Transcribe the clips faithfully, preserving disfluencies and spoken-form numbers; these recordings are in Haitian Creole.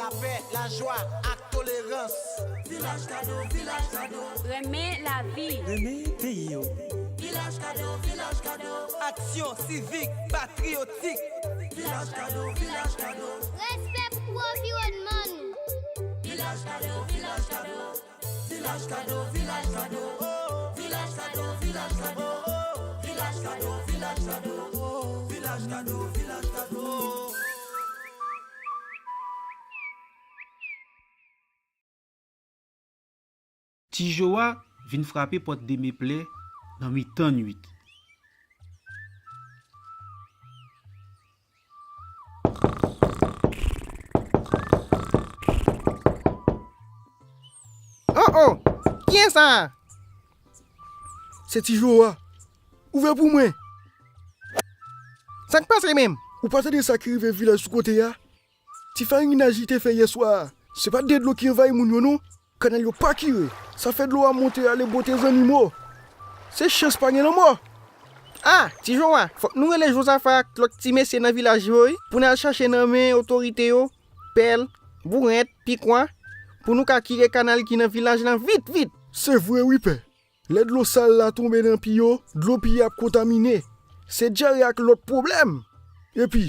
Lapè, lajwa ak tolerans. Vilaj Kado, Vilaj Kado. Renmen lavi. Renmen peyi w. Vilaj Kado, Vilaj Kado. Aksyon sivik, patriyotik. Vilaj Kado, Vilaj Kado. Respè pou anviwònman nou. Vilaj Kado, Vilaj Kado. Vilaj Kado, Vilaj Kado. Vilaj Kado, Vilaj Kado. Vilaj Kado, Vilaj Kado. Vilaj Kado, Vilaj Kado. Ti Jowa vin frape pòt Demeplè nan mitan nuit. Oh oh! Kiyès sa a? Se Ti Jowa. Ouvè pou mwen. Sa k pase menm? Ou pa tande sa ki rive vilaj sou kote a? Ti farinaj li te fè yè swa a, se pa de dlo ki anvayi moun yo non. Kanal yo pa kire. Sa fè dlo a monte ale bote zannimo. Se chans pa gen lanmò. Ah, Ti Jowa, fòk nou rele Jozafa ak lòt ti mesye nan vilaj yo wi, pou n al chache nan men otorite yo pèl, bourent, pikwa, pou nou ka kire kanal ki nan vilaj lan vit vit. Se vre wi pè. Lè dlo sal la tonbe nan pye yo, dlo pye ap kontamine. Se dyare ak lòt pwoblèm. Epi,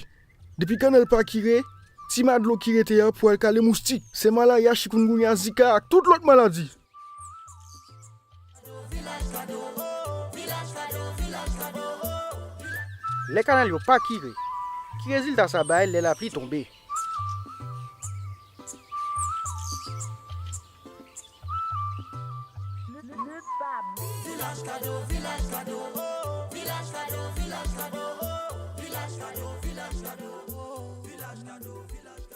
depi kanal pa kire, ti ma dlo ki rete a pral kale moustik. Se malarya, chikungunya, zika ak tout lòt maladi. Lè kanal yo pa kire, ki rezilta sa bay lè lapli tonbe? Vilaj Kado, Vilaj Kado, oh, Vilaj Kado, Vilaj Kado, oh, Vilaj Kado, Vilaj Kado, oh, Vilaj Kado, Vilaj Kado.